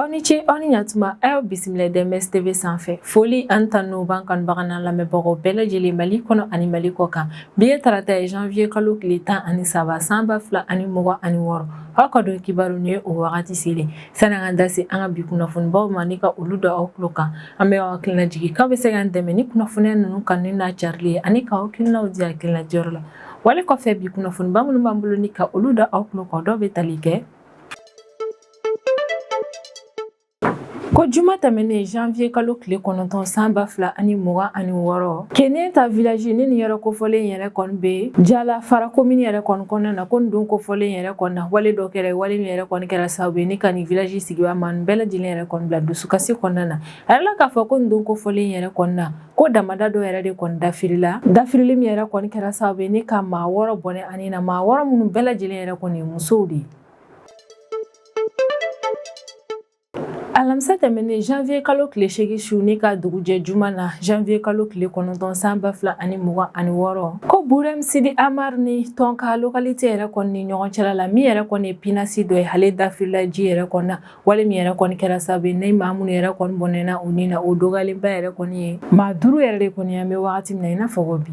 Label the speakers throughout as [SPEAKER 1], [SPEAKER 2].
[SPEAKER 1] Aw ni ce, aw ni ɲatuma. A y'aw bisimila DMS TV sanfɛ. Foli ani tanu b'an kanubaga n'an lamɛnbagaw bɛɛ lajɛlen, Mali kɔnɔ ani Mali kɔ kan. Bi ye tarata ye, janvier kalo tile 13, san 2026. Aw ka don kibaru ni ye o wagati selen. Sani an ka da se an ka bi kunnafonibaw ma ni ka olu da aw tulo kan, an bɛ aw hakilina jigin k'aw bɛ se k'an dɛmɛ ni kunnafoniya ninnu kanuni n'a carili ye, ani k'aw hakilinaw di hakilina diyɔrɔ la. Wale kɔfɛ, bi kunnafoniba minnu b'an bolo ni ka olu da aw tulo kan, dɔw bɛ tali kɛ ko juma tɛmɛnen, janvier kalo tile 9, san 2026, Keneta village ni nin yɔrɔ kofɔlen yɛrɛ kɔni bɛ Jala Fara commune yɛrɛ kɔni kɔnɔna na, ko nin don kofɔlen yɛrɛ kɔni na, wale dɔ kɛra, wale min yɛrɛ kɔni kɛra sababu ye ni ka nin village sigibaa maa bɛɛ lajɛlen yɛrɛ kɔni bila dusukasi kɔnɔna na. A yɛrɛ la k'a fɔ ko nin don kofɔlen yɛrɛ kɔni na, ko damada dɔ yɛrɛ de kɔni dafirila, dafirili min yɛrɛ kɔni kɛra sababu ye ni ka maa 6 bɔnɛ ani na, maa 6 minnu bɛɛ lajɛlen yɛrɛ kɔni ye musow de ye. Alamisa tɛmɛnen, janvier kalo tile 8 su ni ka dugujɛ juma na, janvier kalo tile 9, san 2026, ko Burem Sidi Amar ni Tɔnka localité yɛrɛ kɔni ni ɲɔgɔn cɛla la, min yɛrɛ kɔni ye pinasi dɔ ye, ale dafirila ji yɛrɛ kɔni na, wale min yɛrɛ kɔni kɛra sababu ye ni maa minnu yɛrɛ kɔni bɔnɛna u ni na, o dɔgɔyalenba yɛrɛ kɔni ye maa 5 yɛrɛ de kɔni ye an bɛ wagati min na i n'a fɔ ko bi.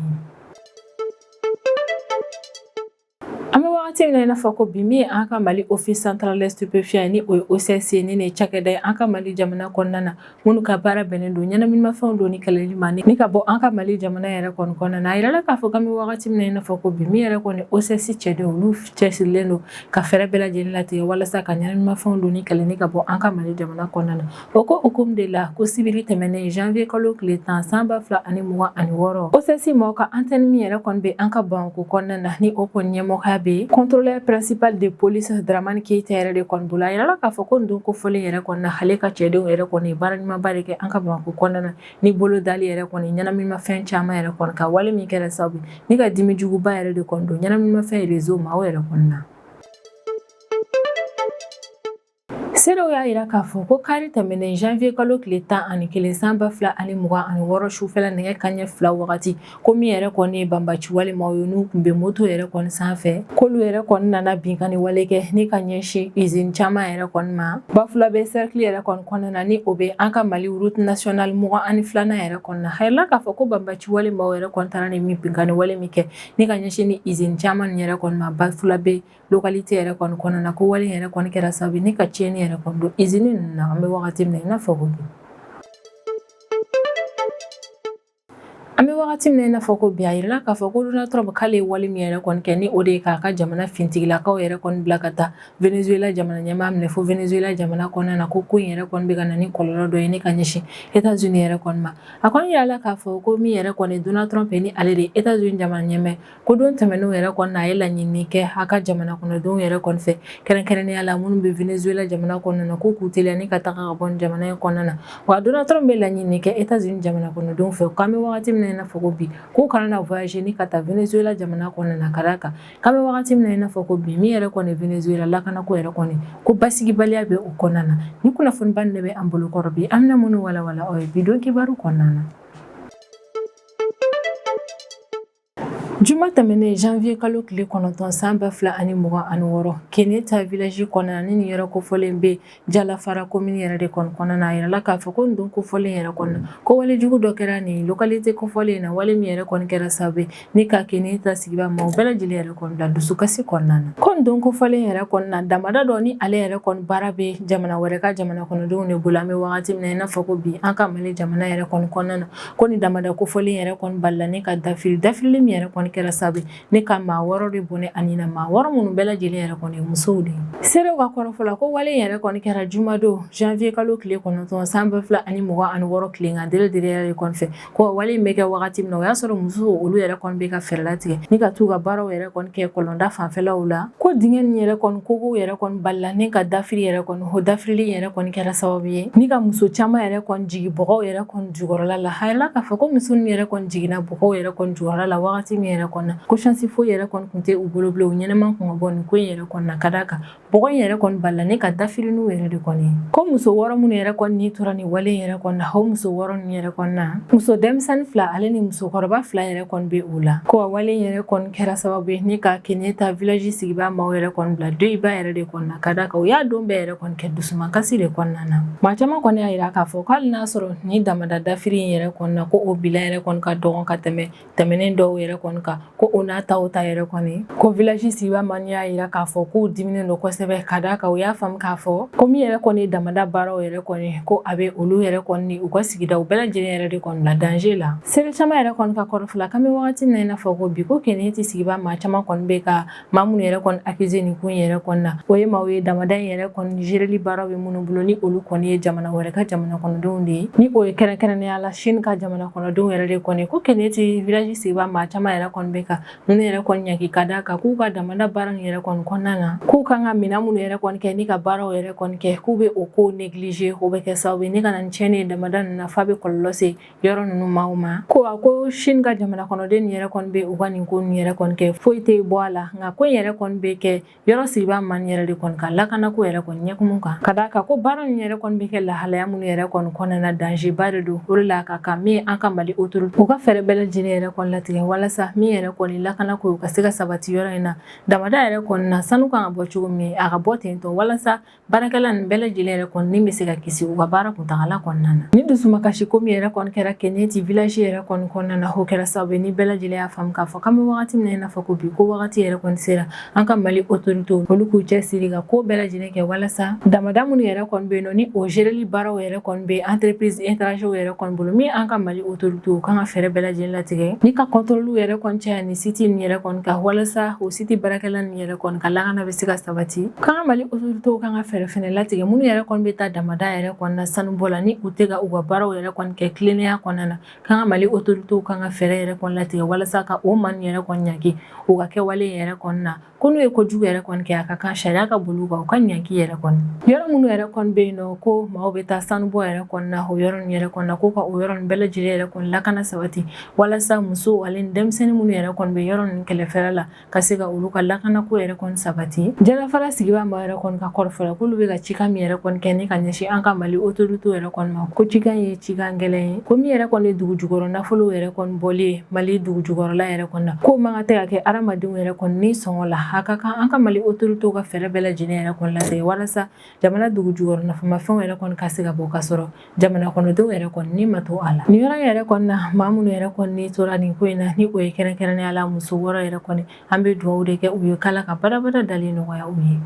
[SPEAKER 1] An bɛ wagati min na i n'a fɔ ko bi, min ye an ka Mali Office central des stupéfiants, ni o ye OCS ye, ni nin ye cakɛda ye an ka Mali jamana kɔnɔna na, minnu ka baara bɛnnen don ɲɛnaminimafɛnw donni kɛlɛli ma ni ka bɔ an ka Mali jamana yɛrɛ kɔni kɔnɔna na. A yirala k'a fɔ k'an bɛ wagati min na i n'a fɔ ko bi, min yɛrɛ kɔni OCS cɛdenw, olu cɛsirilen don ka fɛɛrɛ bɛɛ lajɛlen latigɛ walasa ka ɲɛnaminimafɛnw donni kɛlɛ ni ka bɔ an ka Mali jamana kɔnɔna na. O ko hukumu de la, ko sibiri tɛmɛnen, janvier kalo tile 10, san 2026, OCS mɔgɔw ka antenne min yɛrɛ kɔni bɛ an ka Bamakɔ kɔnɔna na, ni o kɔni ɲɛmɔgɔya bɛ contrôleur principal de police Dramane Keita yɛrɛ de kɔni bolo, a yirala k'a fɔ ko nin don kofɔlen yɛrɛ kɔni na, ale ka cɛdenw yɛrɛ kɔni ye baara ɲumanba de kɛ an ka Bamakɔ kɔnɔna na, ni bolo dali yɛrɛ kɔni ɲɛnaminimafɛn caman yɛrɛ kɔni ka wale min kɛra sababu ni ka dimi juguba yɛrɛ de kɔni don ɲɛnaminimafɛn réseau maaw yɛrɛ kɔni na. Seerew y'a jira k'a fɔ ko kari tɛmɛnen, janvier kalo tile 11, san 2026, sufɛla nɛgɛ kanɲɛ 2 wagati, ko min yɛrɛ kɔni ye banbaci wale maaw ye, n'u tun bɛ moto yɛrɛ kɔni sanfɛ, k'olu yɛrɛ kɔni nana binkanni wale kɛ ni ka ɲɛsin usine caman yɛrɛ kɔni ma Bafulabe cercle yɛrɛ kɔni kɔnɔna na, ni o bɛ an ka Mali route nationale 22nan yɛrɛ kɔni na. A yirala k'a fɔ ko banbaci wale maaw yɛrɛ kɔni taara ni min binkanni wale min kɛ ni ka ɲɛsin ni usine caman yɛrɛ kɔni ma Bafulabe localité yɛrɛ kɔni kɔnɔna na, ko wale yɛrɛ kɔni kɛra sababu ni ka tiɲɛni yɛrɛ kɔni don usine ninnu na, an bɛ wagati min na i n'a fɔ ko bi. An bɛ wagati min na i n'a fɔ ko bi, a yirala k'a fɔ ko Donald Trump k'ale ye wale min yɛrɛ kɔni kɛ, ni o de ye k'a ka jamana fintigilakaw yɛrɛ kɔni bila ka taa Venezuela jamana ɲɛmaa minɛ fo Venezuela jamana kɔnɔna na, ko ko in yɛrɛ kɔni bɛ ka na ni kɔlɔlɔ dɔ ye ni ka ɲɛsin États-Unis yɛrɛ kɔni ma. A kɔni yirala k'a fɔ ko min yɛrɛ kɔni Donald Trump ye, ni ale de ye États-Unis jamana ɲɛmaa, ko don tɛmɛnenw yɛrɛ kɔni na, a ye laɲini kɛ a ka jamana kɔnɔdenw yɛrɛ kɔni fɛ, kɛrɛnkɛrɛnnenya la minnu bɛ Venezuela jamana kɔnɔna na, ko k'u teliya ni ka taga ka bɔ jamana in kɔnɔna na. Wa Donald Trump bɛ laɲini kɛ États-Unis jamana kɔnɔdenw fɛ, k'an bɛ wagati min na i n'a fɔ ko bi, k'u kana na voyager ni ka taa Venezuela jamana kɔnɔna na, ka d'a kan k'an bɛ wagati min na i n'a fɔ ko bi, min yɛrɛ kɔni Venezuela lakanako yɛrɛ kɔni, ko basigibaliya bɛ o kɔnɔna na. Ni kunnafoniba de bɛ an bolo kɔrɔ bi, an bɛna minnu walawala aw ye bi don kibaru kɔnɔna na. Juma tɛmɛnen, janvier kalo tile 9, san 2026, Keneta village kɔnɔna, ni nin yɔrɔ kofɔlen bɛ Jalafara commune yɛrɛ de kɔni kɔnɔna na, a yirala k'a fɔ ko nin don kofɔlen yɛrɛ kɔnɔna, ko wale jugu dɔ kɛra nin localité kofɔlen na, wale min yɛrɛ kɔni kɛra sababu ye ni ka Keneta sigibaa maaw bɛɛ lajɛlen yɛrɛ kɔni bila dusukasi kɔnɔna na. Ko nin don kofɔlen yɛrɛ kɔnɔna na, damada dɔ ni ale yɛrɛ kɔni baara bɛ jamana wɛrɛ ka jamana kɔnɔdenw de bolo, an bɛ wagati min na i n'a fɔ ko bi, an ka Mali jamana yɛrɛ kɔni kɔnɔna na, ko ni damada kofɔlen yɛrɛ kɔni balila ni ka dafiri, dafirili min yɛrɛ kɔni kɛra sababu ni ka maa 6 de bɔnɛ ani na, maa 6 minnu bɛɛ lajɛlen yɛrɛ kɔni ye musow de ye. Seerew ka kɔrɔfɔ la, ko wale yɛrɛ kɔni kɛra jumadon, janvier kalo tile 9, san 2026, tilegan dere dere yɛrɛ de kɔni fɛ. Ko wale in bɛ kɛ wagati min na, o y'a sɔrɔ musow olu yɛrɛ kɔni bɛ ka fɛɛrɛ latigɛ ni ka t'u ka baaraw yɛrɛ kɔni kɛ kɔlɔnda fanfɛlaw la, ko dingɛ nin yɛrɛ kɔni kogow yɛrɛ kɔni balila ni ka dafiri yɛrɛ kɔni. O dafirili yɛrɛ kɔni kɛra sababu ye ni ka muso caman yɛrɛ kɔni jigin bɔgɔw yɛrɛ kɔni jukɔrɔla la. A yirala k'a fɔ ko muso ninnu yɛrɛ kɔni jiginna bɔgɔw yɛrɛ kɔni jukɔrɔla la wagati min yɛrɛ yɛrɛ kɔnɔna ko chance foyi yɛrɛ kɔni tun tɛ u bolo bilen, u ɲɛnama kun ka bɔ nin ko in yɛrɛ kɔnɔna, ka d'a kan bɔgɔ in yɛrɛ kɔni balila ni ka dafiri n'u yɛrɛ de kɔni. Ko muso 6 minnu yɛrɛ kɔni ni tora nin wale in yɛrɛ kɔnɔna, o muso 6 ninnu yɛrɛ kɔnɔna, muso denmisɛnnin 2 ale ni musokɔrɔba 2 yɛrɛ kɔni bɛ u la. Ko a wale in yɛrɛ kɔni kɛra sababu ye ni ka Keneta village sigibaa maaw yɛrɛ kɔni bila deuil ba yɛrɛ de kɔnɔna, ka d'a kan u y'a don bɛɛ yɛrɛ kɔni kɛ dusumakasi de kɔnɔna na. Maa caman kɔni y'a jira k'a fɔ k'hali n'a sɔrɔ ni damada dafiri in yɛrɛ kɔnɔna, ko o bilan yɛrɛ kɔni ka dɔgɔn ka tɛmɛ tɛmɛnen dɔw yɛrɛ kɔni kan, ko o n'a ta o ta yɛrɛ kɔni, ko village sigibaa maa y'a jira k'a fɔ k'u diminen don kosɛbɛ, ka d'a kan u y'a faamu k'a fɔ ko min yɛrɛ kɔni damada baaraw yɛrɛ kɔni, ko a bɛ olu yɛrɛ kɔni ni u ka sigidaw bɛɛ lajɛlen yɛrɛ de kɔni bila danger la. Seere caman yɛrɛ kɔni ka kɔrɔfɔ la, k'an bɛ wagati min na i n'a fɔ ko bi, ko Keneti sigibaa maa caman kɔni bɛ ka maa minnu yɛrɛ kɔni accuser nin ko in yɛrɛ kɔni na, o ye maaw ye damada in yɛrɛ kɔni géreli baaraw bɛ minnu bolo, ni olu kɔni ye jamana wɛrɛ ka jamana kɔnɔdenw de ye, ni o ye kɛrɛnkɛrɛnnenya la Chine ka jamana kɔnɔdenw yɛrɛ de kɔni. Ko Keneti village sigibaa maa caman yɛrɛ kɔni bɛ ka ninnu yɛrɛ kɔni ɲangi, ka d'a kan k'u ka damada baara nin yɛrɛ kɔni kɔnɔna na, k'u kan ka minɛn minnu yɛrɛ kɔni kɛ ni ka baaraw yɛrɛ kɔni kɛ, k'u bɛ o kow négliger. O bɛ kɛ sababu ye ni ka na ni tiɲɛni ye damada ninnu na, f'a bɛ kɔlɔlɔ se yɔrɔ ninnu maaw ma. Ko a ko Chine ka jamana kɔnɔden nin yɛrɛ kɔni bɛ u ka nin ko nin yɛrɛ kɔni kɛ, foyi tɛ bɔ a la, nka ko in yɛrɛ kɔni bɛ kɛ yɔrɔ sigibaa maa nin yɛrɛ de kɔni ka lakanako yɛrɛ kɔni ɲɛkumu kan, ka d'a kan ko baara nin yɛrɛ kɔni bɛ kɛ lahalaya minnu yɛrɛ kɔni kɔnɔna na, danger ba de don. O de la ka kan min an ka Mali autorité u ka fɛɛrɛ bɛɛ lajɛlen yɛrɛ kɔni latigɛ walasa min yɛrɛ kɔni lakanako u ka se ka sabati yɔrɔ in na. Damada yɛrɛ kɔni na, sanu kan ka bɔ cogo min, a ka bɔ ten tɔ, walasa baarakɛla nin bɛɛ lajɛlen yɛrɛ kɔni ni bɛ se ka kisi u ka baara kuntagala kɔnɔna na. Ni dusumakasi ko min yɛrɛ kɔni kɛra Keneti village yɛrɛ kɔni kɔnɔna na, o kɛra sababu ye ni bɛɛ lajɛlen y'a faamu k'a fɔ k'an bɛ wagati min na i n'a fɔ ko bi, ko wagati yɛrɛ kɔni sera an ka Mali autorité olu k'u cɛsiri ka ko bɛɛ lajɛlen kɛ walasa damada minnu yɛrɛ kɔni bɛ yen nɔ, ni o géreli baaraw yɛrɛ kɔni bɛ entreprise étranger yɛrɛ kɔni bolo, min an ka Mali autorité u kan ka fɛɛrɛ bɛɛ lajɛlen latigɛ ni ka contrôle yɛrɛ kɔni caya ni site nin yɛrɛ kɔni kan, walasa o site baarakɛla nin yɛrɛ kɔni ka lakana bɛ se ka sabati. K'an ka Mali autorité kan ka fɛɛrɛ fɛnɛ latigɛ minnu yɛrɛ kɔni bɛ taa damada yɛrɛ kɔni na sanubɔ la, ni u tɛ ka u ka baaraw yɛrɛ kɔni kɛ tilennenya kɔnɔna na. K'an ka Mali autorité kan ka fɛɛrɛ yɛrɛ kɔni latigɛ walasa ka o maa nin yɛrɛ kɔni ɲangi u ka kɛwale yɛrɛ kɔni na, ko n'u ye kojugu yɛrɛ kɔni kɛ, a ka kan sariya ka boli u kan, u ka ɲangi yɛrɛ kɔni. Yɔrɔ minnu yɛrɛ kɔni bɛ yen nɔ ko maaw bɛ taa sanubɔ yɛrɛ kɔni na, o yɔrɔ nin yɛrɛ kɔni na, ko ka o yɔrɔ nin bɛɛ lajɛlen yɛrɛ kɔni lakana sabati, walasa musow ale ni denmisɛnnin minnu yɛrɛ kɔni bɛ yɔrɔ ninnu kɛrɛfɛla la, ka se ka olu ka lakanako yɛrɛ kɔni sabati. Jalafara sigibaa maa yɛrɛ kɔni ka kɔrɔfɔ la, k'olu bɛ ka cikan min yɛrɛ kɔni kɛ ni ka ɲɛsin an ka Mali autorité yɛrɛ kɔni ma, ko cikan ye cikan gɛlɛn ye, ko min yɛrɛ kɔni ye dugu jukɔrɔ nafolo yɛrɛ kɔni bɔli ye Mali dugu jukɔrɔla yɛrɛ kɔni na, k'o man kan tɛ ka kɛ hadamadenw yɛrɛ kɔni ni sɔngɔ la. A ka kan an ka Mali autorité ka fɛɛrɛ bɛɛ lajɛlen yɛrɛ kɔni latigɛ walasa jamana dugu jukɔrɔ nafamafɛnw yɛrɛ kɔni ka se ka bɔ ka sɔrɔ jamana kɔnɔdenw yɛrɛ kɔni ni ma to a la. Nin yɔrɔ in yɛrɛ kɔni na, maa minnu yɛrɛ kɔni tora nin ko in na, ni o ye kɛrɛnkɛrɛnnenya la muso 6 yɛrɛ kɔni, an bɛ dugawu de kɛ u ye k'Ala ka badabada dali nɔgɔya u ye.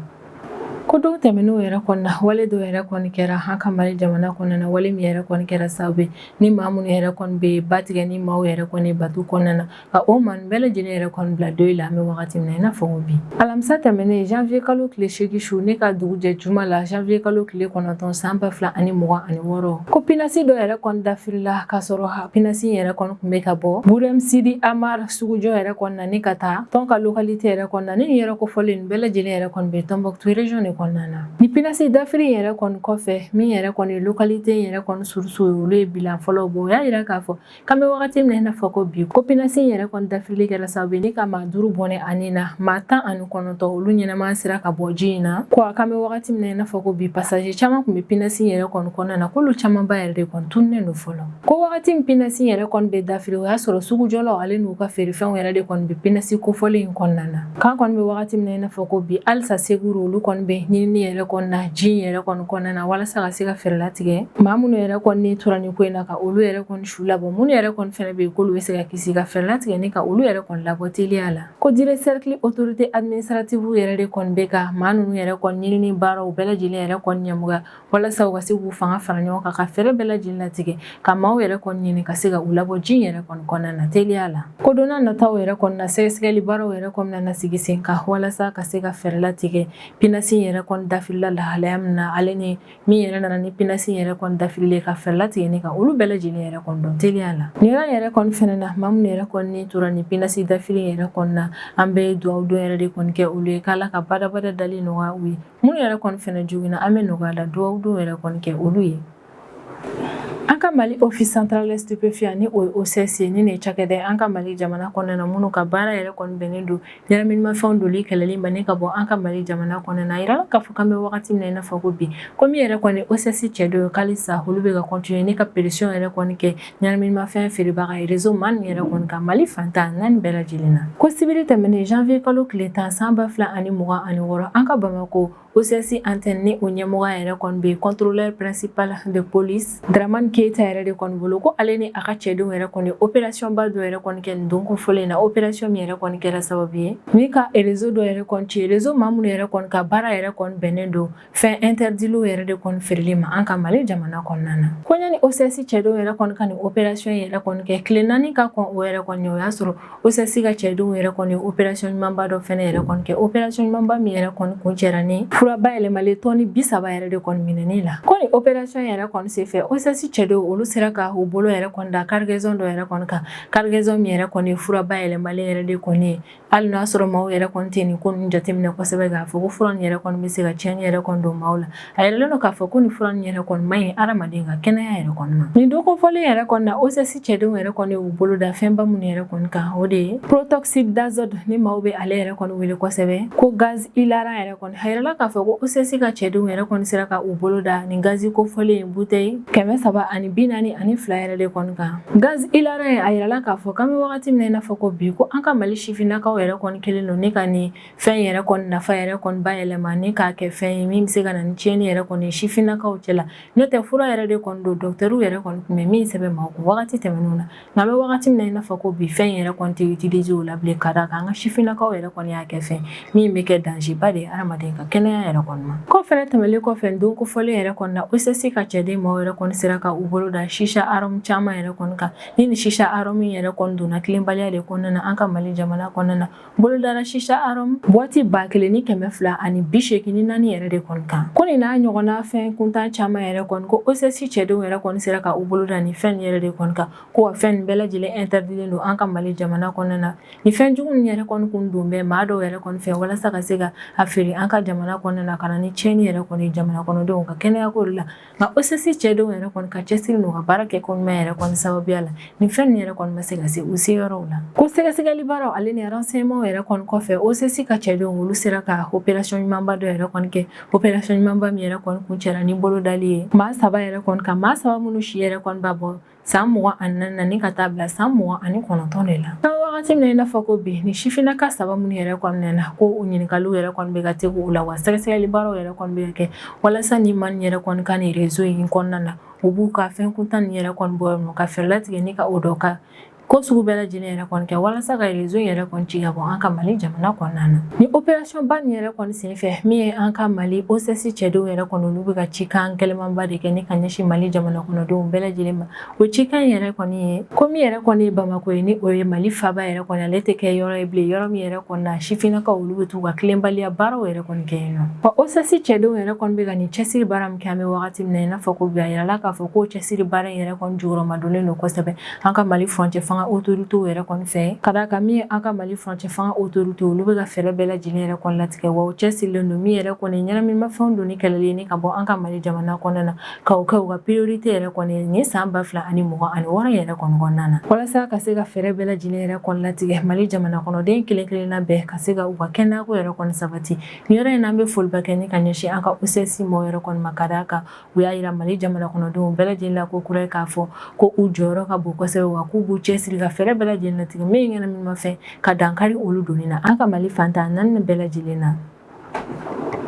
[SPEAKER 1] Ko don tɛmɛnenw yɛrɛ kɔni na, wale dɔw yɛrɛ kɔni kɛra an ka Mali jamana kɔnɔna na, wale min yɛrɛ kɔni kɛra sababu ye ni maa minnu yɛrɛ kɔni bɛ ba tigɛ ni maaw yɛrɛ kɔni bato kɔnɔna na, ka o maa bɛɛ lajɛlen yɛrɛ kɔni bila deuil la an bɛ wagati min na i n'a fɔ ko bi. Alamisa tɛmɛnen janvier kalo tile 8 su ne ka dugu jɛ juma la, janvier kalo tile 9 san 2026, ko pinasi dɔ yɛrɛ kɔni dafirila k'a sɔrɔ pinasi yɛrɛ kɔni tun bɛ ka bɔ Burem Sidi Amar sugujɔ yɛrɛ kɔni na ni ka taa Tonka localité yɛrɛ kɔni na. Ni nin yɛrɛ kofɔlen nin bɛɛ lajɛlen yɛrɛ kɔni bɛ Tombouctou région de kɔnɔna na. Ni pinasi dafiri yɛrɛ kɔni kɔfɛ, min yɛrɛ kɔni localité yɛrɛ kɔni source ye, olu ye bilan fɔlɔw bɔ. O y'a yira k'a fɔ k'an bɛ wagati min na i n'a fɔ ko bi, ko pinasi yɛrɛ kɔni dafirili kɛra sababu ye ni ka maa 5 bɔnɛ a ni na, maa 19 olu ɲɛnama sera ka bɔ ji in na. Ko a k'an bɛ wagati min na i n'a fɔ ko bi, passager caman tun bɛ pinasi yɛrɛ kɔni kɔnɔna na, k'olu camanba yɛrɛ de kɔni tununnen don fɔlɔ. Ko wagati min pinasi yɛrɛ kɔni bɛ dafiri, o y'a sɔrɔ sugujɔlaw ale n'u ka feerefɛnw yɛrɛ de kɔni bɛ pinasi kofɔlen in kɔnɔna na. K'an kɔni bɛ wagati min na i n'a fɔ ko bi, halisa secours olu kɔni bɛ ɲinini yɛrɛ kɔni na ji in yɛrɛ kɔni kɔnɔna na, walasa ka se ka fɛɛrɛ latigɛ maa minnu yɛrɛ kɔni tora nin ko in na, ka olu yɛrɛ kɔni su labɔ, minnu yɛrɛ kɔni fɛnɛ bɛ yen k'olu bɛ se ka kisi, ka fɛɛrɛ latigɛ ni ka olu yɛrɛ kɔni labɔ teliya la. Ko Diré cercle autorité administrative yɛrɛ de kɔni bɛ ka maa ninnu yɛrɛ kɔni ɲinini baaraw bɛɛ lajɛlen yɛrɛ kɔni ɲɛmɔgɔya, walasa u ka se k'u fanga fara ɲɔgɔn kan ka fɛɛrɛ bɛɛ lajɛlen latigɛ ka maaw yɛrɛ kɔni ɲini ka se ka u labɔ ji yɛrɛ kɔni kɔnɔna na teliya la. Ko don nataw yɛrɛ kɔni na, sɛgɛsɛgɛli baaraw yɛrɛ kɔni na sigi sen kan walasa ka se ka fɛɛrɛ latigɛ pinasi yɛrɛ kɔni dafirila lahalaya min na, ale ni min yɛrɛ nana ni pinasi yɛrɛ kɔni dafirilen, ka fɛɛrɛ latigɛ ni ka olu bɛɛ lajɛlen yɛrɛ kɔni dɔn teliya la. Nin yɔrɔ yɛrɛ kɔni fɛnɛ na, maa minnu yɛrɛ kɔni tora ni pinasi dafiri yɛrɛ kɔni na, an bɛ dugawu don yɛrɛ de kɔni kɛ olu ye k'Ala ka badabada dali nɔgɔya u ye. Minnu yɛrɛ kɔni fɛnɛ joginna, an bɛ nɔgɔya la dugawu don yɛrɛ kɔni kɛ olu ye. An ka ka Mali Office Central des Stupéfiants, ni o ye OCS ye, ni nin ye cakɛda ye an ka Mali jamana kɔnɔna na, minnu ka baara yɛrɛ kɔni bɛnnen don ɲɛnaminimafɛnw doli kɛlɛli ma ni ka bɔ an ka Mali jamana kɔnɔna na. A yirala k'a fɔ k'an bɛ wagati min na i n'a fɔ ko bi, ko min yɛrɛ kɔni OCS cɛdenw ye, k'alisa olu bɛ ka continuer ni ka pression yɛrɛ kɔni kɛ ɲɛnaminimafɛn feerebaga réseau maa nin yɛrɛ kɔni kan Mali fan 14 bɛɛ lajɛlen na. Ko sibiri tɛmɛnen janvier kalo tile 10 san 2026, an ka Bamakɔ OCS antenne, ni o ɲɛmɔgɔ yɛrɛ kɔni bɛ contrôleur principal de police Dramane Keita yɛrɛ de kɔni bolo, ko ale ni a ka cɛdenw yɛrɛ kɔni opération ba dɔ yɛrɛ kɔni kɛ nin don kofɔlen na, opération min yɛrɛ kɔni kɛra sababu ye ni ka réseau dɔ yɛrɛ kɔni ci, réseau maa minnu yɛrɛ kɔni ka baara yɛrɛ kɔni bɛnnen don fɛn interditw yɛrɛ de kɔni feereli ma an ka Mali jamana kɔnɔna na. Ko ɲani OCS cɛdenw yɛrɛ kɔni ka nin opération yɛrɛ kɔni kɛ, tile 4 ka kɔn o yɛrɛ kɔni, o y'a sɔrɔ OCS ka cɛdenw yɛrɛ kɔni opération ɲumanba dɔ fɛnɛ yɛrɛ kɔni kɛ, opération ɲumanba min yɛrɛ kɔni kuncɛra ni fura bayɛlɛmalen tɔni 30 yɛrɛ de kɔni minɛni la. Ko nin opération yɛrɛ kɔni senfɛ, OCS cɛdenw olu sera ka u bolo yɛrɛ kɔni da cargaison dɔ yɛrɛ kɔni kan, cargaison min yɛrɛ kɔni ye fura bayɛlɛmalen yɛrɛ de kɔni ye. Hali n'a sɔrɔ maaw yɛrɛ kɔni tɛ nin ko ninnu jateminɛ kosɛbɛ k'a fɔ ko fura nin yɛrɛ kɔni bɛ se ka tiɲɛni yɛrɛ kɔni don maaw la, a yɛrɛlen don k'a fɔ ko nin fura nin yɛrɛ kɔni man ɲi hadamaden ka kɛnɛya yɛrɛ kɔni ma. Nin don kofɔlen yɛrɛ kɔni na, OCS cɛdenw yɛrɛ kɔni y'u bolo da fɛnba minnu yɛrɛ kɔni kan, o de ye protoxyde d'azote, ni maaw bɛ ale yɛrɛ kɔni wele kosɛbɛ ko gaz hilarant yɛrɛ kɔni. A yirala k'a fɔ ko OCS ka cɛdenw yɛrɛ kɔni sera ka u bolo da nin gazi kofɔlen in bouteille 342 yɛrɛ de kɔni kan. Gaz hilarant ye, a yirala k'a fɔ k'an bɛ wagati min na i n'a fɔ ko bi, ko an ka Mali sifinnakaw yɛrɛ kɔni kɛlen don ni ka nin fɛn yɛrɛ kɔni nafa yɛrɛ kɔni bayɛlɛma ni k'a kɛ fɛn ye min bɛ se ka na ni tiɲɛni yɛrɛ kɔni sifinnakaw cɛ la. N'o tɛ, fura yɛrɛ de kɔni don, dɔkitɛriw yɛrɛ kɔni tun bɛ min sɛbɛn maaw kun wagati tɛmɛnenw na, nka an bɛ wagati min na i n'a fɔ ko bi, fɛn yɛrɛ kɔni tɛ utiliser o la bilen, ka d'a kan an ka sifinnakaw yɛrɛ kɔni y'a kɛ fɛn min bɛ kɛ danger ba de ye hadamaden ka kɛnɛya yɛrɛ kɔni ma. Ko fɛnɛ tɛmɛnen kɔfɛ, don kofɔlen yɛrɛ kɔni na, OCS ka cɛden maaw yɛrɛ kɔni sera ka u bolo da chicha arôme caman yɛrɛ kɔni kan. Ni nin chicha arôme yɛrɛ kɔni donna tilenbaliya de kɔnɔna na an ka Mali jamana kɔnɔna na, bolo dara chicha arôme boîte 1284 yɛrɛ de kɔni kan. Ko nin n'a ɲɔgɔnna fɛn kuntan caman yɛrɛ kɔni, ko OCS cɛdenw yɛrɛ kɔni sera ka u bolo da nin fɛn yɛrɛ de kɔni kan, ko wa fɛn nin bɛɛ lajɛlen interditlen don an ka Mali jamana kɔnɔna na. Ni fɛn jugu nin yɛrɛ kɔni kun don bɛ maa dɔw yɛrɛ kɔni fɛ walasa ka se ka a feere an ka jamana kɔnɔna na, ka na ni tiɲɛni yɛrɛ kɔni jamana kɔnɔdenw ka kɛnɛya ko la. Nka OCS cɛdenw yɛrɛ kɔni ka cɛsiri n'u ka baara kɛ ko ɲuman yɛrɛ kɔni sababuya la, nin fɛn nin yɛrɛ kɔni ma se ka se u seyɔrɔw la. Ko sɛgɛsɛgɛli baaraw ale ni renseignement yɛrɛ kɔni kɔfɛ, OCS ka cɛdenw olu sera ka opération ɲumanba dɔ yɛrɛ kɔni kɛ, opération ɲumanba min yɛrɛ kɔni kuncɛra ni bolo dali ye maa 3 yɛrɛ kɔni kan, maa 3 minnu si yɛrɛ kɔni b'a bɔ san 24 na ni ka taa bila san 29 de la. An wagati min na i n'a fɔ ko bi, ni sifinnaka 3 minnu yɛrɛ kɔni nana, ko u ɲininkaliw yɛrɛ kɔni bɛ ka tegu u la, wa sɛgɛsɛgɛli baaraw yɛrɛ kɔni bɛ ka kɛ walasa ni maa nin yɛrɛ kɔni ka nin réseau in kɔnɔna na, u b'u ka fɛn kuntan nin yɛrɛ kɔni bɔ yen nɔ, ka fɛɛrɛ latigɛ ni ka o dɔ ka ko sugu bɛɛ lajɛlen yɛrɛ kɔni kɛ walasa ka réseau in yɛrɛ kɔni ci ka bɔ an ka Mali jamana kɔnɔna na. Ni opération ba nin yɛrɛ kɔni senfɛ, min ye an ka Mali OCS cɛdenw yɛrɛ kɔni, olu bɛ ka cikan gɛlɛmanba de kɛ ni ka ɲɛsin Mali jamana kɔnɔdenw bɛɛ lajɛlen ma. O cikan yɛrɛ kɔni ye ko min yɛrɛ kɔni ye Bamakɔ ye, ni o ye Mali faaba yɛrɛ kɔni, ale tɛ kɛ yɔrɔ ye bilen, yɔrɔ min yɛrɛ kɔni na sifinnakaw olu bɛ t'u ka tilenbaliya baaraw yɛrɛ kɔni kɛ yen nɔ. Wa OCS cɛdenw yɛrɛ kɔni bɛ ka nin cɛsiri baara min kɛ an bɛ wagati min na i n'a fɔ ko bi, a yirala k'a fɔ k'o cɛsiri baara in yɛrɛ kɔni jukɔrɔmadonnen don kosɛbɛ an ka Mali furancɛ fanga autorités yɛrɛ kɔni fɛ, ka d'a kan min ye an ka Mali furancɛ fanga autorités, olu bɛ ka fɛɛrɛ bɛɛ lajɛlen yɛrɛ kɔni latigɛ, wa u cɛsirilen don min yɛrɛ kɔni ɲɛnaminimafɛnw donni kɛlɛli ni ka bɔ an ka Mali jamana kɔnɔna na, ka o kɛ u ka priorité yɛrɛ kɔni nin san 2026 yɛrɛ kɔni kɔnɔna na, walasa ka se ka fɛɛrɛ bɛɛ lajɛlen yɛrɛ kɔni latigɛ Mali jamana kɔnɔden kelen kelenna bɛɛ ka se ka u ka kɛnɛyako yɛrɛ kɔni sabati. Nin yɔrɔ in na, an bɛ foliba kɛ ni ka ɲɛsin an ka OCS maaw yɛrɛ kɔni ma, ka d'a kan u y'a yira Mali jamana kɔnɔdenw bɛɛ lajɛlen la ko kura ye k'a fɔ ko u jɔyɔrɔ ka bon kosɛbɛ, wa k'u b'u cɛsiri ka fɛɛrɛ bɛɛ lajɛlen latigɛ min ye ɲɛnaminimafɛn ka dankari olu donni na an ka Mali fan 14 bɛɛ lajɛlen na.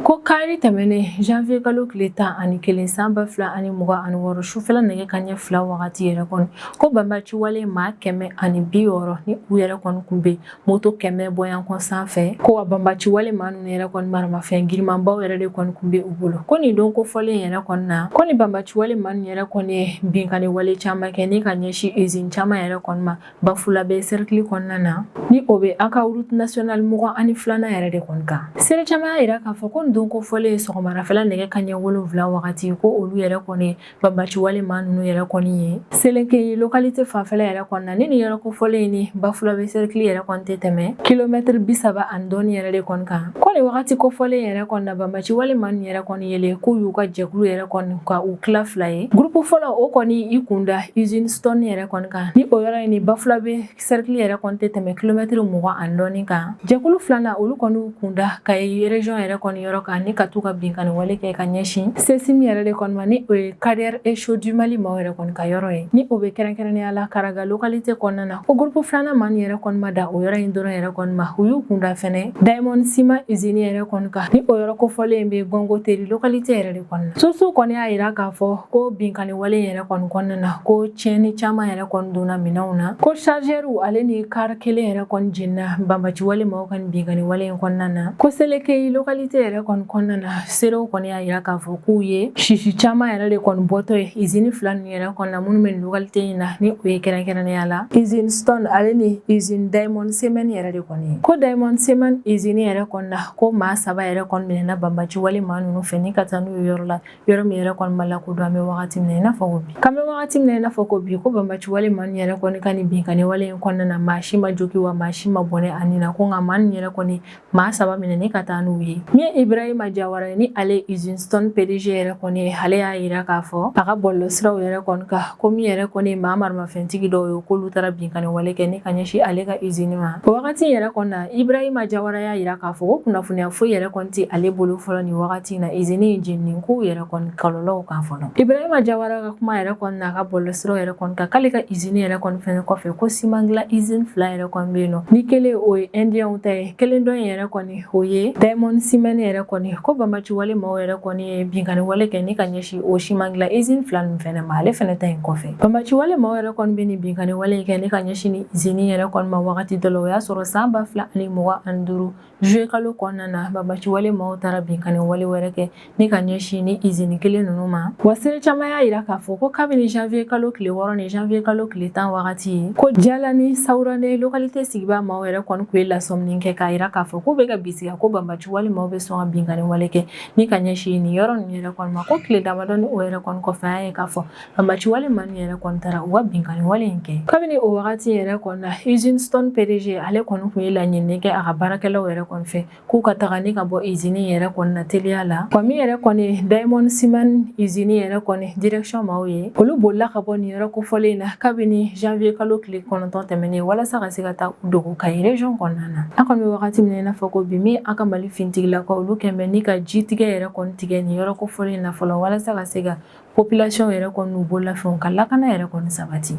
[SPEAKER 1] Ko kari tɛmɛnen janvier kalo tile 11 san 2026, sufɛla nɛgɛ kanɲɛ 2 wagati yɛrɛ kɔni, ko banbaci wale maa 160 ni u yɛrɛ kɔni kun bɛ moto 100 bɔɲɔgɔn sanfɛ, ko wa banbaci wale maa ninnu yɛrɛ kɔni maramafɛn girinmanbaw yɛrɛ de kɔni kun bɛ u bolo. Ko nin don kofɔlen yɛrɛ kɔni na, ko ni banbaci wale maa ninnu yɛrɛ kɔni ye binkanni wale caman kɛ ni ka ɲɛsin usine caman yɛrɛ kɔni ma Bafulabɛ cercle kɔnɔna na, ni o bɛ an ka route nationale 22nan yɛrɛ de kɔni kan. Seere caman y'a yira k'a fɔ ko nin don kofɔlen sɔgɔmarafɛla nɛgɛ kanɲɛ 7 wagati, ko olu yɛrɛ kɔni banbaciwale maa ninnu yɛrɛ kɔni ye Selenkɛyi localité fanfɛla yɛrɛ kɔni na. Ni nin yɔrɔ kofɔlen ni Bafulabe cercle yɛrɛ kɔni tɛ tɛmɛ kilomɛtiri 30 ani dɔɔni yɛrɛ de kɔni kan. Ko nin wagati kofɔlen yɛrɛ kɔni na, banbaciwale maa ninnu yɛrɛ kɔni yelen k'u y'u ka jɛkulu yɛrɛ kɔni ka u tila fila ye. Groupe fɔlɔ, o kɔni i kun da usine Stone yɛrɛ kɔni kan, ni o yɔrɔ in ni Bafulabe cercle yɛrɛ kɔni tɛ tɛmɛ kilomɛtiri 20 ani dɔɔni kan. Jɛkulu filanan, olu kɔni kun da Kayi région yɛrɛ kɔni yɔrɔ kan, ni ka t'u ka binkanni wale kɛ ka ɲɛsin CESIM yɛrɛ de kɔni ma, ni o ye Carrières et Chaux du Mali maaw yɛrɛ kɔni ka yɔrɔ ye, ni o bɛ kɛrɛnkɛrɛnnenya la Karaga localité kɔnɔna na. Ko groupe filanan maa yɛrɛ kɔni ma da o yɔrɔ in dɔrɔn yɛrɛ kɔni ma, u y'u kun da fɛnɛ Diamond Ciment usine yɛrɛ kɔni kan, ni o yɔrɔ kofɔlen bɛ Gɔngoteri localité yɛrɛ de kɔnɔna. Sources kɔni y'a yira k'a fɔ ko binkanni wale yɛrɛ kɔni kɔnɔna na, ko tiɲɛni caman yɛrɛ kɔni donna minɛnw na, ko chargeur ale ni car kelen yɛrɛ kɔni jenina banbaci wale maaw ka binkanni wale in kɔnɔna na. Ko Selekeyi localité yɛrɛ kɔni kɔnɔna na, seerew kɔni y'a yira k'a fɔ k'u ye sisi caman yɛrɛ de kɔni bɔtɔ ye usine fila ninnu yɛrɛ kɔnɔna minnu bɛ nin localité in na, ni o ye kɛrɛnkɛrɛnnenya la usine Stone ale ni usine Diamond Cement yɛrɛ de kɔni ye. Ko Diamond Cement usine yɛrɛ kɔni na, ko maa saba yɛrɛ kɔni minɛna banbaci wale maa ninnu fɛ ni ka taa n'u ye yɔrɔ la, yɔrɔ min yɛrɛ kɔni ma lakodɔn. An bɛ wagati min na i n'a fɔ ko bi, k'an bɛ wagati min na i n'a fɔ ko bi, ko banbaci wale maa ninnu yɛrɛ kɔni ka nin binkanni wale in kɔnɔna na, maa si ma jogi wa maa si ma bɔnɛ a ni na. Ko nka maa ninnu yɛrɛ kɔni maa saba minɛ ni ka taa n'u ye. Min ye Ibrahima Jawara ye, ni ale usine Stone PDG yɛrɛ kɔni ye, ale y'a yira k'a fɔ a ka bɔlɔlɔsiraw yɛrɛ kɔni kan ko min yɛrɛ kɔni ye maa maramafɛntigi dɔw ye, k'olu taara binkanni wale kɛ ni ka ɲɛsin ale ka usine ma. O wagati yɛrɛ kɔni na, Ibrahima Jawara y'a yira k'a fɔ ko kunnafoniya foyi yɛrɛ kɔni tɛ ale bolo fɔlɔ nin wagati in na usine in jenini kow yɛrɛ kɔni kɔlɔlɔw kan fɔlɔ. Ibrahima Jawara ka kuma yɛrɛ kɔni na a ka bɔlɔlɔsiraw yɛrɛ kɔni kan, k'ale ka usine yɛrɛ kɔni fɛnɛ kɔfɛ, ko siman dilan usine fila yɛrɛ kɔni bɛ yen nɔ, ni kelen o ye Indiyɛnw ta ye, kelen dɔ in yɛrɛ kɔni o ye Diamond Cement yɛrɛ kɔni. Ko banbaci wale maaw yɛrɛ kɔni ye binkanni wale kɛ ni ka ɲɛsin o siman dilan usine fila ninnu fɛnɛ ma, ale fɛnɛ ta in kɔfɛ. Banbaci wale maaw yɛrɛ kɔni bɛ nin binkanni wale kɛ ni ka ɲɛsin ni usine yɛrɛ kɔni ma wagati dɔ la, o y'a sɔrɔ san 2025 juillet kalo kɔnɔna na, banbaci wale maaw taara binkanni wale wɛrɛ kɛ ni ka ɲɛsin ni usine kelen ninnu ma. Wa seere caman y'a yira k'a fɔ ko kabini janvier kalo tile 6 ni janvier kalo tile 10 wagati ye, ko Jala ni Sawurane localité sigibaa maaw yɛrɛ kɔni tun ye lasɔmini kɛ k'a yira k'a fɔ k'u bɛ ka bisigiya ko banbaci wale maaw bɛ sɔn ka binkanni wale kɛ ni ka ɲɛsin nin yɔrɔ ninnu yɛrɛ kɔni ma. Ko tile damadɔni o yɛrɛ kɔni kɔfɛ, an y'a ye k'a fɔ banbaci wale maa ninnu yɛrɛ kɔni taara u ka binkanni wale in kɛ. Kabini o wagati yɛrɛ kɔni na, usine Stone PDG ale kɔni tun ye laɲini kɛ a ka baarakɛlaw yɛrɛ kɔni fɛ k'u ka taga ni ka bɔ usine yɛrɛ kɔni na teliya la. Wa min yɛrɛ kɔni Diamond Cement usine yɛrɛ kɔni direction maaw ye, olu bolila ka bɔ nin yɔrɔ kofɔlen in na kabini janvier kalo tile 9 tɛmɛnen, walasa ka se ka taa u dogo Kayi région kɔnɔna na. An kɔni bɛ wagati min na i n'a fɔ ko bi, min an ka Mali finitigilakaw olu kɛn bɛ ni ka jitigɛ yɛrɛ kɔni tigɛ nin yɔrɔ kofɔlen in na fɔlɔ, walasa ka se ka population yɛrɛ kɔni n'u bololafɛnw ka lakana yɛrɛ kɔni sabati.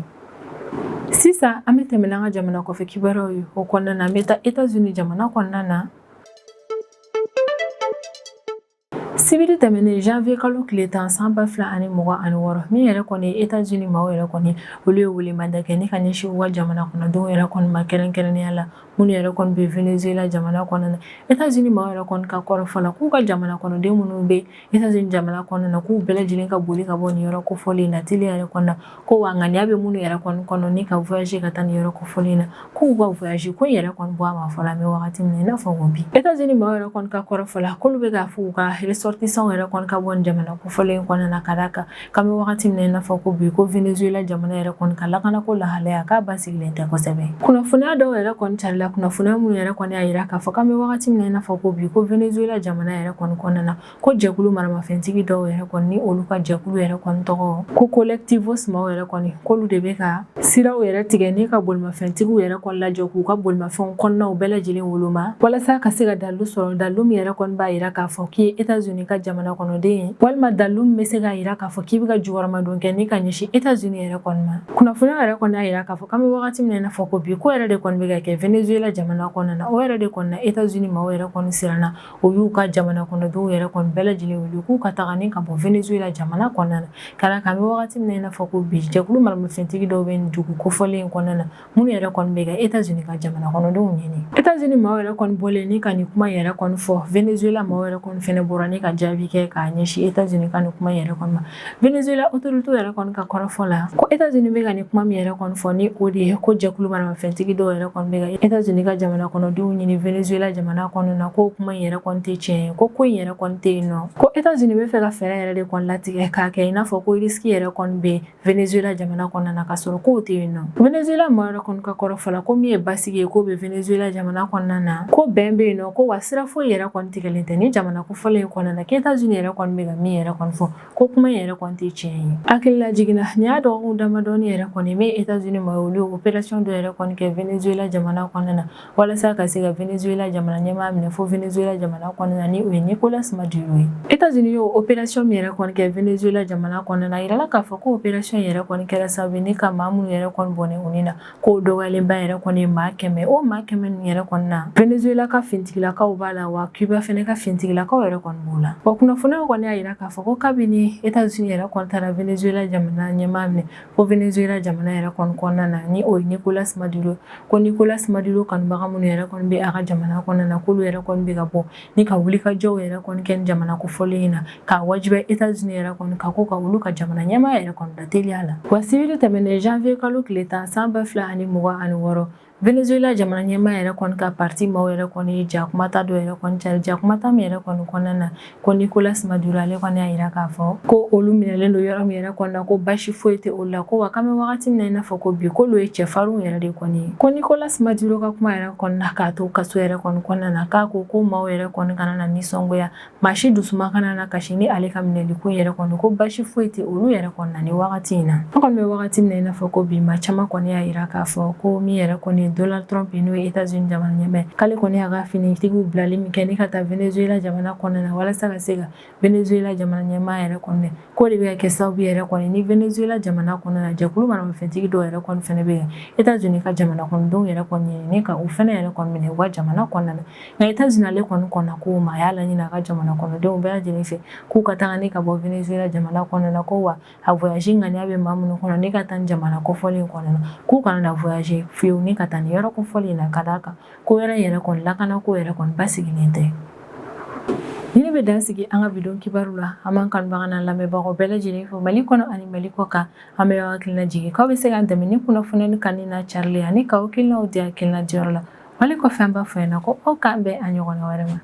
[SPEAKER 1] Sisan an bɛ tɛmɛ n'an ka jamana kɔfɛ kibaruyaw ye. O kɔnɔna na, an bɛ taa États-Unis jamana kɔnɔna na. Sibiri tɛmɛnen janvier kalo tile 10 san 2026, min yɛrɛ kɔni ye États-Unis maaw yɛrɛ kɔni, olu ye welemada kɛ ni ka ɲɛsin u ka jamana kɔnɔdenw yɛrɛ kɔni ma, kɛrɛnkɛrɛnnenya la minnu yɛrɛ kɔni bɛ Venezuela jamana kɔnɔna na. États-Unis maaw yɛrɛ kɔni ka kɔrɔfɔ la, k'u ka jamana kɔnɔden minnu bɛ États-Unis jamana kɔnɔna na, k'u bɛɛ lajɛlen ka boli ka bɔ nin yɔrɔ kofɔlen na teliya yɛrɛ kɔnɔna na. Ko wa ŋaniya bɛ minnu yɛrɛ kɔni kɔnɔ ni ka voyager ka taa nin yɔrɔ kofɔlen na, k'u ka voyage ko in yɛrɛ kɔni bɔ a ma fɔlɔ, an bɛ wagati min na i n'a fɔ ko bi. États-Unis maaw yɛrɛ kɔni ka kɔrɔfɔ la, k'olu bɛ k'a fɔ u ka ressortissants yɛrɛ kɔni ka bɔ nin jamana kofɔlen in kɔnɔna na, ka d'a kan k'an bɛ wagati min na i n'a fɔ ko bi, ko Venezuela jamana yɛrɛ kɔni ka lakanako lahalaya k'a basigilen tɛ kosɛbɛ. Kunnafoniya dɔw yɛrɛ kɔni carila, kunnafoniya minnu yɛrɛ kɔni y'a yira k'a fɔ k'an bɛ wagati min na i n'a fɔ ko bi, ko Venezuela jamana yɛrɛ kɔni kɔnɔna na, ko jɛkulu maramafɛntigi dɔw yɛrɛ kɔni, ni olu ka jɛkulu yɛrɛ kɔni tɔgɔ ko Colectivos maaw yɛrɛ kɔni, k'olu de bɛ ka siraw yɛrɛ tigɛ ni ka bolimafɛntigiw yɛrɛ kɔni lajɔ k'u ka bolimafɛnw kɔnɔnaw bɛɛ lajɛlen woloma, walasa ka se ka dalu sɔrɔ, dalu min yɛrɛ kɔni b'a yira k'a fɔ k'i ye États-Unis ka jamana kɔnɔden ye, walima dalu min bɛ se k'a yira k'a fɔ k'i bɛ ka jukɔrɔmadon kɛ ni ka ɲɛsin États-Unis yɛrɛ kɔni ma. Kunnafoniya yɛrɛ kɔni y'a yira k'a fɔ k'an bɛ wagati min na i n'a fɔ ko bi, ko yɛrɛ de kɔni bɛ ka kɛ Venezuela jamana kɔnɔna na. O yɛrɛ de kɔni na, États-Unis maaw yɛrɛ kɔni siranna, o y'u ka jamana kɔnɔdenw yɛrɛ kɔni bɛɛ lajɛlen wele k'u ka taga ni ka bɔ Venezuela jamana kɔnɔna na, ka d'a kan an bɛ wagati min na i n'a fɔ ko bi, jɛkulu maramafɛntigi dɔw bɛ nin dugu kofɔlen in kɔnɔna na minnu yɛrɛ kɔni bɛ ka États-Unis ka jamana kɔnɔdenw ɲini. États-Unis maaw yɛrɛ kɔni bɔlen ni ka nin kuma yɛrɛ kɔni fɔ, Venezuela maaw yɛrɛ kɔni fɛnɛ bɔra ni ka jaabi kɛ k'a ɲɛsin États-Unis ka nin kuma in yɛrɛ kɔni ma. Venezuela autorité yɛrɛ kɔni ka kɔrɔfɔ la, ko États-Unis bɛ ka nin kuma min yɛrɛ kɔni fɔ, ni o de ye ko jɛkulu maramafɛntigi dɔw yɛrɛ kɔni bɛ ka États-Unis ka jamana kɔnɔdenw ɲini Venezuela jamana kɔnɔ na, ko kuma in yɛrɛ kɔni tɛ tiɲɛ ye, ko in yɛrɛ kɔni tɛ yen nɔ, ko États-Unis bɛ fɛ ka fɛɛrɛ yɛrɛ de kɔni latigɛ k'a kɛ i n'a fɔ ko risque yɛrɛ kɔni bɛ Venezuela jamana kɔnɔna na, ka sɔrɔ k'o tɛ yen nɔ. Venezuela maa yɛrɛ kɔni ka kɔrɔfɔ la, ko min ye basigi ye, k'o bɛ Venezuela jamana kɔnɔna na, ko bɛn bɛ yen nɔ, ko wa sira foyi yɛrɛ kɔni tigɛlen tɛ ni jamana kofɔlen in kɔnɔna na, k'États-Unis yɛrɛ kɔni bɛ ka min yɛrɛ kɔni fɔ, ko kuma in yɛrɛ kɔni tɛ tiɲɛ ye. Hakilila jiginna, nin y'a dɔgɔkun damadɔni yɛrɛ kɔni min États-Unis ma, olu ye opération dɔ yɛrɛ kɔni kɛ Venezuela jamana kɔnɔna na walasa ka se ka Venezuela jamana ɲɛmaa minɛ fo Venezuela jamana kɔnɔna na, ni o ye Nicolas Maduro ye. États-Unis y'o opération min yɛrɛ kɔni kɛ Venezuela jamana kɔnɔna na, a yirala k'a fɔ ko opération yɛrɛ kɔni kɛra sababu ye ni ka maa minnu yɛrɛ kɔni bɔnɛ u ni na, k'o dɔgɔyalenba yɛrɛ kɔni ye maa 100. O maa 100 ninnu yɛrɛ kɔni na, Venezuela ka finitigilakaw b'a la, wa Cuba fɛnɛ ka finitigilakaw yɛrɛ kɔni b'o la. Wa kunnafoniyaw kɔni y'a yira k'a fɔ ko kabini États-Unis yɛrɛ kɔni taara Venezuela jamana ɲɛmaa minɛ fo Venezuela jamana yɛrɛ kɔni kɔnɔna na, ni o ye Nicolas Maduro, ko Nicolas Maduro kanubaga minnu yɛrɛ kɔni bɛ a ka jamana kɔnɔna na, k'olu yɛrɛ kɔni bɛ ka bɔ ni ka wulikajɔw yɛrɛ kɔni kɛ ni jamana kofɔlen in na, k'a wajibiya États-Unis yɛrɛ kɔni ka ko ka olu ka jamana ɲɛmaa yɛrɛ kɔni da teliya la. Wa sibiri tɛmɛnen, janvier kalo tile 10, san 2026, Venezuela jamana ɲɛmaa yɛrɛ kɔni ka parti maaw yɛrɛ kɔni ye ja kumata dɔ yɛrɛ kɔni cari. Ja kumata min yɛrɛ kɔni kɔnɔna na, ko Nicolas Maduro ale kɔni y'a yira k'a fɔ ko olu minɛlen don yɔrɔ min yɛrɛ kɔni na, ko basi foyi tɛ olu la, ko wa k'an bɛ wagati min na i n'a fɔ ko bi, k'olu ye cɛfarinw yɛrɛ de kɔni ye. Ko Nicolas Maduro ka kuma yɛrɛ kɔni na k'a to kaso yɛrɛ kɔni kɔnɔna na, k'a ko ko maaw yɛrɛ kɔni kana na nisɔngoya, maa si dusuma kana na kasi ni ale ka minɛli ko yɛrɛ kɔni, ko basi foyi tɛ olu yɛrɛ kɔni na ni wagati in na. An kɔni bɛ wagati min na i n'a fɔ ko bi, maa caman kɔni y'a yira k'a fɔ ko min yɛrɛ kɔni ye Donald Trump ye, n'o ye États-Unis jamana ɲɛmaa, k'ale kɔni y'a ka finitigiw bilali min kɛ ni ka taa Venezuela jamana kɔnɔna na walasa ka se ka Venezuela jamana ɲɛmaa yɛrɛ kɔni, k'o de bɛ ka kɛ sababu yɛrɛ kɔni ni Venezuela jamana kɔnɔna na, jɛkulu maramafɛntigi dɔw yɛrɛ kɔni fɛnɛ bɛ yen États-Unis ka jamana kɔnɔdenw yɛrɛ kɔni ɲini ni ka u fɛnɛ yɛrɛ kɔni minɛ u ka jamana kɔnɔna na. Nka États-Unis ale kɔni kɔnna k'o ma, a y'a laɲini a ka jamana kɔnɔdenw bɛɛ lajɛlen fɛ k'u ka taga ni ka bɔ Venezuela jamana kɔnɔna na, ko wa a voyage ŋaniya bɛ maa minnu kɔnɔ ni ka taa ni jamana kofɔlen kɔnɔna na, k'u kana na voyage fiyewu ni ka taa ni yɔrɔ kofɔlen na, ka d'a kan ko yɔrɔ yɛrɛ kɔni lakana ko yɛrɛ kɔni basigilen tɛ. Ni ne bɛ dan sigi an ka bi don kibaru la. An b'an kanubaga n'an lamɛnbagaw bɛɛ lajɛlen fo Mali kɔnɔ ani Mali kɔ kan. An bɛ hakilina jigin k'aw bɛ se k'an dɛmɛ ni kunnafoni kanuni n'a carili ani k'aw hakilinaw di hakilina diyɔrɔ la. Mali kɔfɛ, an b'a fɔ ɲɛna ko aw k'an bɛn a ɲɔgɔnna wɛrɛ ma.